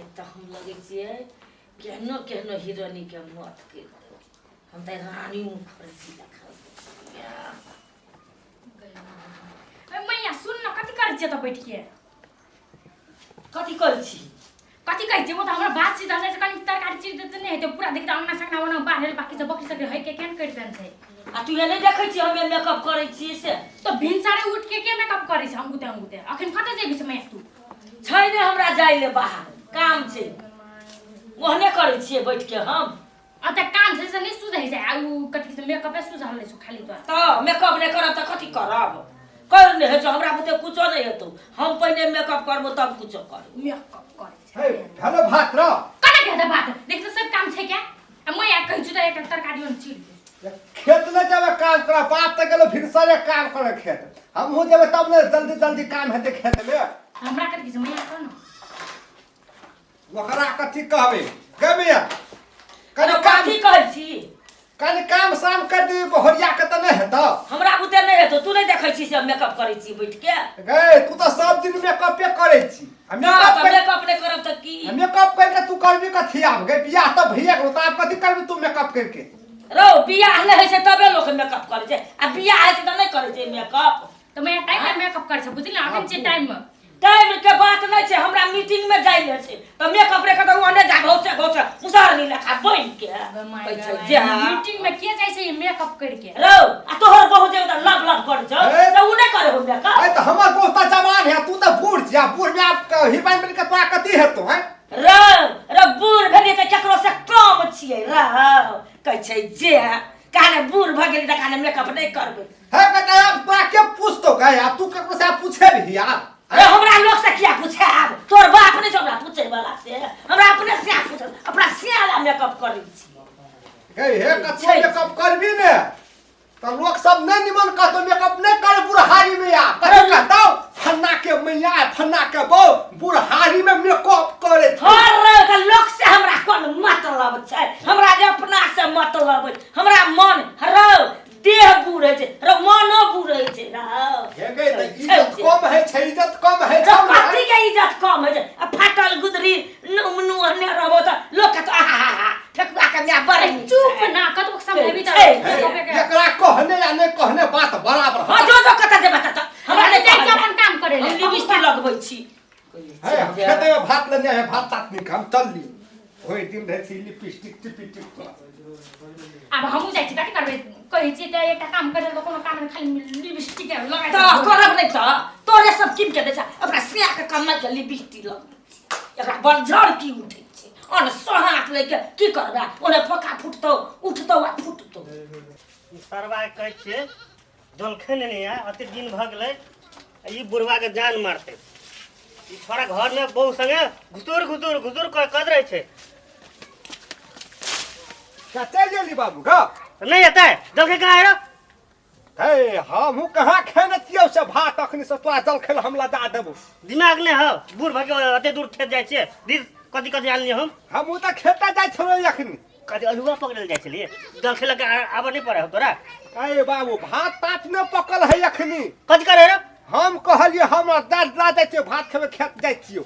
आइ तऽ हम लगै छियै केहनो केहनो हीरोइनके मौत करि देबै। हम तऽ रानी मुखर्जी लखा। मैया सुन न, कथी करै छियै तऽ बैठ के? कथी करै छी? कथी कहै छियै? ओ तऽ हमरा बात सीधा जाइ छै। कनि तरकारी चीर देते नहि हेतै? पूरा देखते अंगना संगना ओना बाहर बाकी सब बकरी सब है के केहन करि देन छै। आ तू नहि देखै छी हमे मेकअप करै छियै से? तऽ भिनसारे उठ के के मेकअप करै छै अंगूते अंगूते? अखन कतऽ जेबी से मैया तू? छै ने हमरा जाइ ले बाहर काम छै, ओहने करै छियै बैठ के हम। आ तऽ काम छै से नहि सुझै छै, आ उ कथी से मेकअपे सुझल छै खाली तोरा? तऽ मेकअप नहि करब तऽ कथी करब? कर नहि होइ छौ हमरा बुते कुछो नहि हेतौ। हम पहिने मेकअप करबो तब कुछो करबो। मेकअप करै छै। हे हेलो, भात र। कना के हेतै बात? देख तऽ सब काम छै क्या? आ मैया कहै छु तऽ एकटा तरकारी ओन चीर दे। खेत नहि जेबै काम करऽ? बाप तऽ गेलो भिनसरे काम करे खेत, हमहूँ जेबै तब ने जल्दी जल्दी काम हेतै खेतमे। हमरा कथी छै मैया, कह न। ओकरा कथी कहबै गे मिया? कनि अरे काम कथी कहै छी? कनि काम साम कर दी बहरिया के तऽ नहि हेतौ? हमरा बुते नहि हेतौ। तू नहि देखै छी से मेकअप करै छी बैठ के? गे, तू तऽ सब दिन मेकअपे करै छी आ ना मेकअप तऽ कर मेकअप नहि करब तऽ की? आ मेकअप करके तू करबी कथी आब गे? बियाह तऽ भैया गेलो, तऽ आब कथी करबी तू मेकअप करके? रौ, बियाह नहि होइ छै तबे लोक मेकअप करै छै, आ बियाह होइ छै तऽ नहि करै छै मेकअप। तऽ मैया टाइम में मेकअप करै छै, बुझली? अखन छै टाइम में। टाइम के बात नहि छै, हमरा मीटिंग में जाइ ले छै तऽ मेकअप रे कतौ ओने जा घौसे घौसे मुसहरनी लेखा बनि के कहै छै जा। मीटिंग में के जाइ छै ई मेकअप करके? रौ, आ तोहर बहु जे ओतऽ लब लब करै छौ ए? तऽ उ नहि करे हो मेकअप? अरे तऽ हमर बहु तऽ जवान है, तू तऽ बूढ़ छिया। बूढ़ में आब हीरोइन बनि के तोरा कथी हेतौ हैं? रौ रौ, बूढ़ भेलियै तऽ केकरो से कम छियै? रौ, कहै छै जे कहने बूढ़ भऽ गेली तऽ कहने मेकअप नहि करबै। हे बेटा, आब तोरा के पूछतो गए? आब तू ककरो से आब पूछे भी आब? अरे, हमरा लोक से किया पूछे आब? तोर बाप नहि छौ हमरा पूछे वाला से। हमरा अपने सिया पूछल, अपना सिया ला मेकअप करै छी। गए हे, कतबो मेकअप करबी ने तऽ लोक सब नहि निमन कहतो। मेकअप नहि कर बुढ़हारी में आ कथी कहतो? फन्ना के मैया, फन्ना के बहू बुढ़हारी में मेकअप करे छै। हर तऽ लोक से हमरा कोन मतलब छै? हमरा जे अपना से मतलब अछि। हमरा मन रौ, देह बूढ़ होइ छै रौ, मनो बूढ़ होइ छै रौ। हे गई, तऽ इज्जत कम है छै, इज्जत कम है रौ छै ने। कथी के इज्जत कम होइ छै? आ फाटल गुदरी नुहने रहबो तऽ लोक कहतो आहा हा हा, ठेकुआ के माय बड़ नीक चुप छै। ना, कतबो समझेबी तऽ छै। हे, मेकअपे के। एकरा कहने या नहि कहने बात बराबर। हँ, जो जो, कतऽ जेबा ततऽ। हमरा हमरा नहि जाइ छै कहल। अपन काम करे हम ले। लिपस्टिक लगबै छी। हे, हम खेते में भात लेने है, भात तात नहीं हम चल ली। ओहि दिन रहै छी लिपस्टिक टिपिटिक तोरा। आब हमहूँ जाइ छी, कथी करबै? कहै छियै तऽ एकटा काम करे तऽ कोनो काम नहि, खाली लिपस्टिक लगाइ। तऽ करब नहि तऽ तोरे सब कीन के दै छै। अपना सिया के कमाइ के लिपस्टिक लगबै छी। एकरा बलझड़ की उठै छै? अन सोहाक लैके की करबै? ओने फोका फुटतौ, उठतौ आ फुटतौ। सरबा के कहै छियै जलखै नेने आ, अते दिन भऽ गेलै। आ ई बुढ़वा के जान मारतै। ई छोड़ा घरमे बहु संगे घुसुर घुसुर घुसुर कर कद रहै छै। क्या चलि गेली बाबू गा? नहि एतै जलखै कहाँ आयो? हे, हमहूँ कहाँ खेने छियौ से भात अखनी से तोरा जलखै लए हम लदा देबौ। दिमाग नहि हौ? बूढ़ भऽ के अते दूर खेत जाइ छियै। दिस कथी कथी आनलियै हम? हमहूँ तऽ खेते जाइ छलहुँ अखनी। कथी अल्हुआ पकड़ल जाइ छलियै? जलखै लऽ के आबऽ नहि पड़ै हौ तोरा? अरे बाबू, भात तात नहि पकल है अखनी। कथी करे रे? हम कहलियै हमरा दर्द ला जाइ छियौ, भात खेबै खेत जाइ छियौ,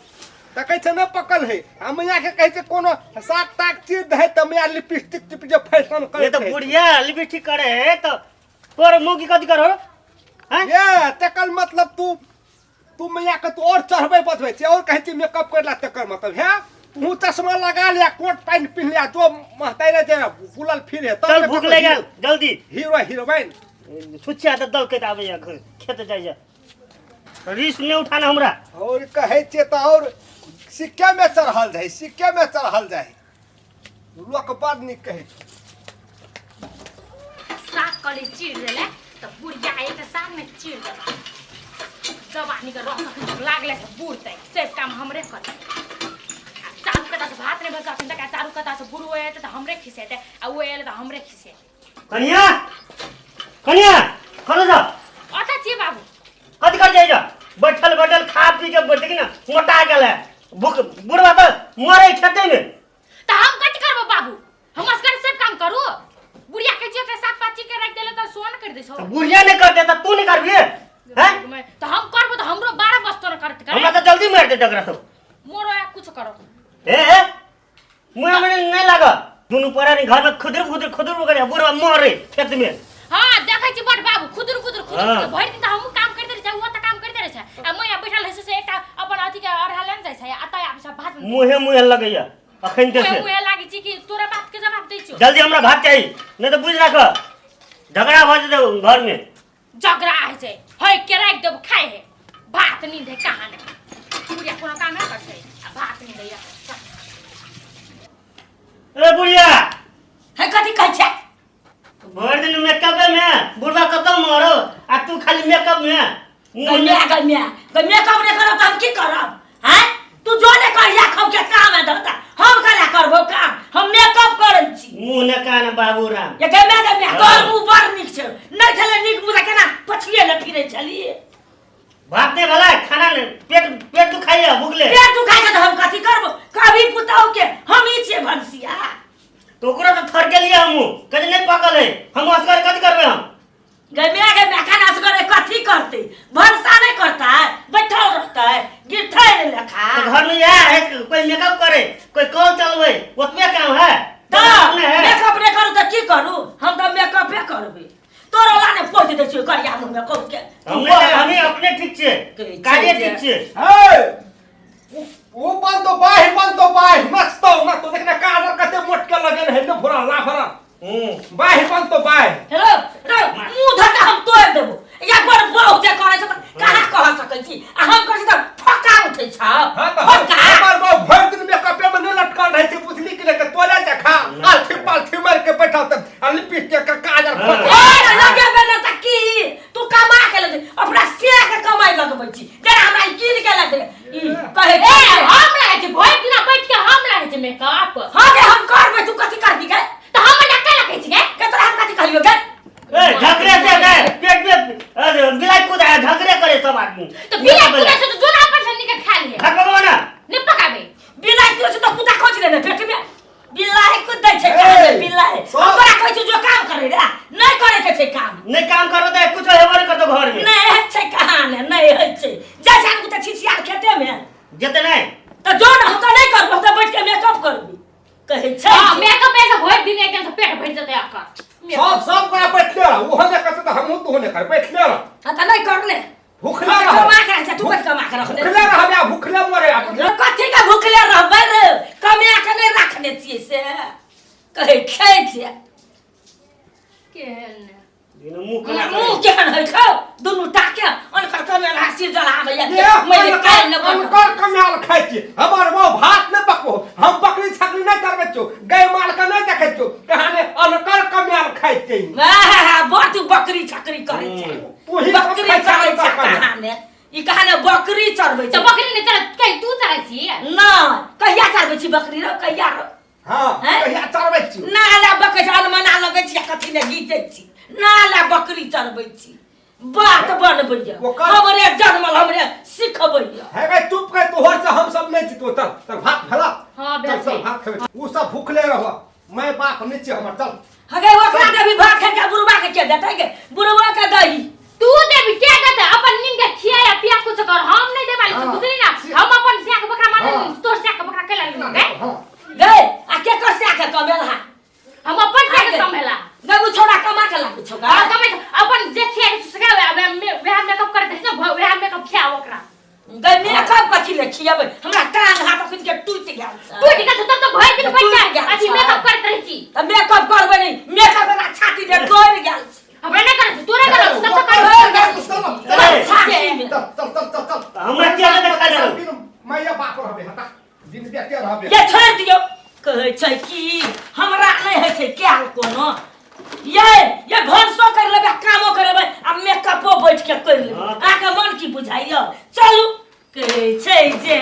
तऽ कहै छै नहि पकल है। आ मैयाके कहै छै कोनो साग ताग चीज दे तऽ मैया लिपस्टिक टिप जे फैशन ये करै तऽ छै। बुढ़िया लिपस्टिक करे है तऽ तोर मुँह की कथी करो हैं? ये तकर मतलब तू तू मैया के तू और चढ़बै बधबै छै और कहै छै मेकअप कर ला, तकर मतलब है तू चश्मा लगा लिया, कोट पैंट पिन्ह लिया, जो महताई रहे छै बुलल फिर है। चल, भूख लागि गेल, जल्दी। हीरो हीरोइन छुच्छा तऽ दल के आबैया, खेत जाइया। रिस्क नहि उठाना हमरा। और कहै छियै तऽ और सिक्के में चढ़ल जाइ, सिक्के में चढ़ल जाइ। लोक बड़ नीक कहै छै। साग कली चीर देले तऽ बुढ़िया एक साग में चीर देला। जवानी के रस अखन लागले से बूढ़ तै सब काम हमरे करे। आ चारू कता से भात नहीं भर अखन तक, आ चारू कता से बुढ़ होए तऽ हमरे खिसेते, आ ओ आयल तऽ हमरे खिसेते। कनिया, कनिया, कतऽ जा? अतऽ छियै बाबू। कथी कर जाइ जा? बैठल बैठल खा पी के बैठ ना मोटा गेल है। भूख बुढ़वा तऽ मरे खेते में। तऽ हम कथी करबो बाबू? हम असगर सब काम करू? बुढ़िया के जे के साग पाची के राख देले तऽ सोन कर दै छौ। तऽ बुढ़िया नहि करते तऽ तू नहि करबी हैं? तऽ हम करबो तऽ हमरो 12 बज तोरा करत करे। हमरा तऽ जल्दी मारि देते एकरा सब। मोरो या कुछ करो। ए ए मुँह में नहीं लाग दुनू परानी घर में खुदर खुदर खुदर करे बुढ़वा मरे खेत में। हां, देखै छी बड़ बाबू खुदुर खुदुर खुदुर। हाँ। भरि दिन त हमहूँ काम करते रहै छै, उहो त काम करते रहै छै आ मैया बैठल रहै छै से एकटा अपन अथी के अरहा लेने जाइ छै आ तय आबै छै भात मुँहे मुँहे लगैया अखन मुँहे से मुँहे लागै छी कि तोरा बात के जवाब दै छियौ। जल्दी हमरा भात चाही, नहीं तो बुझ राख झगड़ा भऽ जेतै घर में। झगड़ा होइ छै है के राखि देब खाइ है भात नींद है कहाँ ने बुढ़िया कोनो काम नहि कर छै आ भात नींद है। ए बुढ़िया। है कथी कहै छै? भरि दिन मेकअप में बुढ़वा कतौ मरो आ तू खाली मेकअप में मुँह गम्या गम्या गम्या कब नहि करब तऽ हम की करब? हैं, तू जो ने करिया खाउ के काम है धंधा, हम कला करबो काम? हम मेकअप करै छी। मुँह ने कान बाबू राम। ये गम्या गम्या। हाँ। तोहर मुँह बड़ नीक छै, नहि छलै नीक मुँह तऽ केना पछिए ने फिरै छलियै? भात नहीं भला खाना नहीं पेट पेट दुखाइया भुगले। पेट दुखाइ छै तऽ हम कथी करबो? कभी पुतहु के हम ही छियै भनसिया। तो ओकरा तो थर के लिए हमहूँ कहीं नहीं पकल है, हम असगर कथी करबै हम? गम्या गम्या खाना असगरे कथी करतै? भनसा नहि करतै, बैठल रहतै गिरथै नहि लेखा। तो घर में यह है कि कोई मेकअप करे कोई कॉल चलवे उतने काम है। तऽ अपने है। मेकअप नहि करू तऽ की करू? हम तऽ मेकअपे करबै, तोरा ला नहि पोति दै छियौ करिया मुँहमे कौ के। हम नहीं, हमें अपने ठीक छे। कहै छै कार्य जे- ठीक छे। हे ओ बन तो बाहि बन तो बाहि मस्त मस्त देखने काजर कते मोट के लगन है ने भोरा लाफरा। बाहि बन तो बाहि। हेलो रे मुँह धक्का हम तोड़ि देबो या पर बहु जे करै छै तऽ कहाँ कह सकै छी आ हम कहै छी तऽ फक्का उठै छौ। हाँ तो फक्का। हमर बाप भरि दिन मेकअपे में नहीं लटकल रहै छै, बुझली कि नहीं? तोरे जखा आलथी पालथी मारि के बैठल त आ लिपस्टिक के काजर हाँ। फक। ए लगेबे ने तऽ की तू कमा के लगे अपना से के कमाइ लगबै छी, जेना हमरा ई कीन के लगे ई कहै ए छै। हम रहै छी भरि दिना बैठ के, हम रहै छी मेकअप। हाँ गे, हम करबै, तू कथी करबी गे? तऽ हम एना केना कहै छी गे? गे तोरा हम कथी कहलियौ गे? ए झगड़े से गए पेट में अरे बिलाई कूद आया, झगड़े करे सब आदमी। तऽ बिना कुदा से तऽ जोना अपन से निकल खा लिए। भात पकवा ना। नहि पकाबै। बिलाइ कुछ तऽ कुत्ता खोज ले ने पेट में बिलाइ कुदै छै। ए, कहाँ बिलाइ? सब- हम तोरा कहै छियौ जो काम करै रे, नहि करै के छै काम। नहीं काम करो तो कुछ हेबो नहीं करतो घर में। नहि होइ छै कहाँ ने नहि होइ छै, जाइ छै आदमी तऽ छिछियाल खेते में। जेते नहीं। तऽ जो ने हम तऽ नहि करबो, हम तऽ बैठ के मेकअप करबी कहै छै। हां, मेकअप ऐसे भरि दिन एकदम से पेट भरि जेतै एकर। सब सब गोरा बैठले रह, ओहो नहि करतै तऽ हमहूँ तोहो नहि कर, बैठले रह। हाँ तऽ नहि करले। भूखले हम तऽ रह। कमा के रहै छै, तू कथी कमा के रखने? भूखले रहबे आ भूखले मरे आ। कथी के भूखले रहबै रे? कमा के नहि रखने छियै से कहै छै जे। केहन बिना मुँह केना मुँह करे? केहन होइ छौ दुनू टाके अनकर कमेल हासिल जलाबैया। ये मैले काल्हि ने बनल। अनकर कमाल खाइ छी, हमर माँ भात नहि पकबो, हम बकरी छकरी नहि चरबै छियौ, गाय माल के नहि देखै छियौ, कहाने अनकर कमाल खाइ छियै। वाह, बड़ तू बकरी छकरी करै छै। तू ही सब बकरी खाइ छै चरै छै अनकर कमाल। कहाने ई कहाने बकरी चरबै तऽ छै। बकरी नहि चरै कहीं, तू चरै छी? नहि, कहिया चरबै छी बकरी रो, कहिया रो? हाँ। हैं? कहिया चरबै छियौ? नाला बकै छै, अनमना लगै छी आ कथी ने घीचै छी, नाला बकरी चरबै छी, बात बनबैया। ओकर- हमरे जन्मल हमरे सिखबैया। हे गे चुप कर, तोहर से हम सब नहीं छी, चल चल भात भेला। हाँ, चल भेल चल छै। भात खेबै, उ सब भूखले रह, मैं बाप नहीं छी हमर, चल। हगे ओकरा देबी भात खाइ के, बुढ़वा के के देतै गे? बुढ़वा के दही। तू देबी, के देतै? अपन नींद के खिया या पिया कुछ कर, हम नहीं देवाली छी। हाँ। बुझली ना? हम अपन सिया के बकरा मारे। हाँ। तोर सिया के बकरा केला लेलु गे? हाँ। गै आ के कर से के कमेल हा? हम अपन सिया के कमेला। गै उ छोड़ा कमा के लागै छौ? हाँ, कमे अपन जे खिया के सका वएह मेकअप कर दे ना, वएह मेकअप खिया ओकरा। गै मेकअप कथी ले खियाबै? हमरा टांग हाथ अखन के टूटि गेल छै। टूटि गेल छौ तब तऽ भरि दिन टूटि बैठ गेल अथी छै। मेकअप करैत रहै छी। तऽ मेकअप करबै नहि, मेकअप हमरा छाती में गड़ि गेल छै। हमरा नहि करै छै, तोरे करै छै, तब तऽ चल कर। चल छाती में। चल चल चल चल चल। हमरा किया नहि देखा रहल? मैया बाप रहबे, हटा दिन बेटे रहबे। ये छोड़ि दियौ, कहै छै कि हमरा नहि होइ छै कयल कोनो। ये ये भनसो कर लेबै, कामो कर लेबै आ मेकअपो बैठ के कर लेबै। हाँ। अहाँके मन की बुझाइया? चलू, कहै छै जे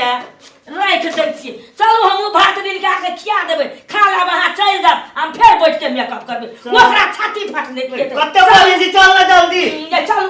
राखि दै छियै, चलू हमहूँ भात दिन के अहाँके खिया देबै, खा लेब, अहाँ चलि जायब, हम फेर बैठ के मेकअप करबै। चलू। ओकरा छाती फाटने के कते बोलै छी, चल ना जल्दी। ये चलू।